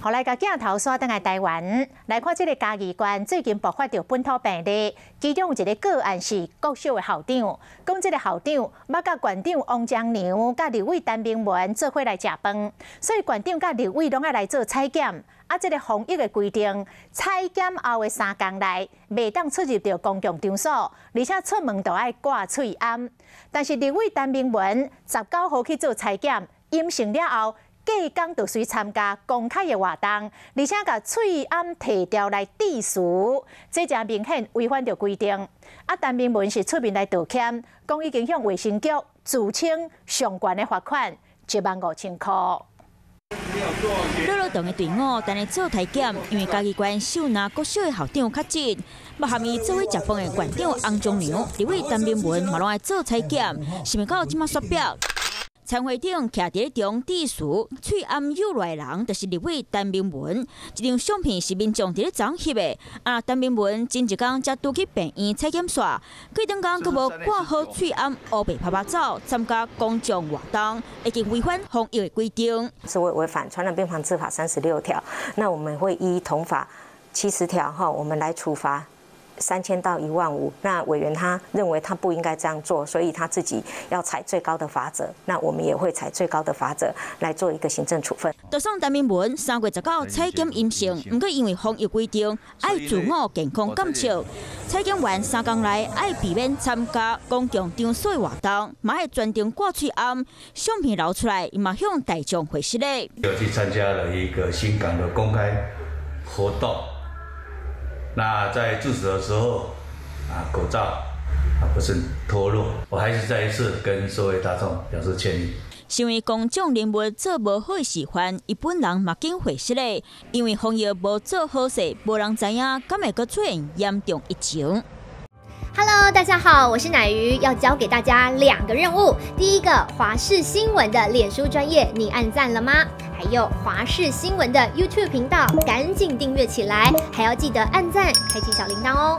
予來共鏡頭煞轉來台灣，來看這个嘉義縣最近爆發著本土病例，其中有一个個案是國小的校長，講這个校長捌佮縣長王章良佮立委陳明文做伙來食飯，所以縣長佮立委攏愛來做採檢。啊，這个防疫的規定，採檢後的3工內，袂當出入著公共場所，而且出門都愛掛喙罨。但是立委陳明文19號去做採檢，陰性了後，隔工就隨參加公開的活動，而且共喙罨提掉來致辭，這誠明顯違反著規定。啊，陳明文是出面來道歉，講已經向衛生局自請上懸的罰款15,000箍。落落長的隊伍，等咧做體檢，因為嘉義縣秀林國小的校長確診，嘛含伊做伙食飯的縣長翁章梁、立委陳明文嘛攏愛做採檢，想袂到這馬煞煏。餐會頂徛佇咧中致辭，喙罨幼落來人，就是立委陳明文。這張相片是民眾佇咧昨翕的。啊，陳明文前一工才拄去病院採檢煞，過兩工閣無掛好喙罨，烏白趴趴走參加公眾活動，已經違反防疫的規定。是會違反傳染病防治法36條，那我們會依同法70條哈，我們來處罰。3000到1.5萬。那委員他認為他不應該這樣做，所以他自己要採最高的罰則。那我們也會採最高的罰則來做一個行政處分。就算陳明文3月19採檢陰性，毋過因為防疫規定，愛自我健康監測，採檢完3工內愛避免參加公共場所的活動，嘛愛全程掛喙罨，相片流出來，伊嘛向大眾回釋咧。有去參加了一個新港的公開活動。那在致辭的時候，啊，口罩啊不慎脫落，我還是再一次跟社會大眾表示歉意。身為公眾人物做無好示範，伊本人嘛緊回釋咧，因為防疫無做好勢，無人知影敢會閣出現嚴重疫情。 Hello，大家好，我是乃瑜，要交給大家兩個任務。第一個，華視新聞的臉書專頁，你按讚了嗎？還有華視新聞的 YouTube 頻道，趕緊訂閱起來，還要記得按讚，開啟小鈴鐺哦。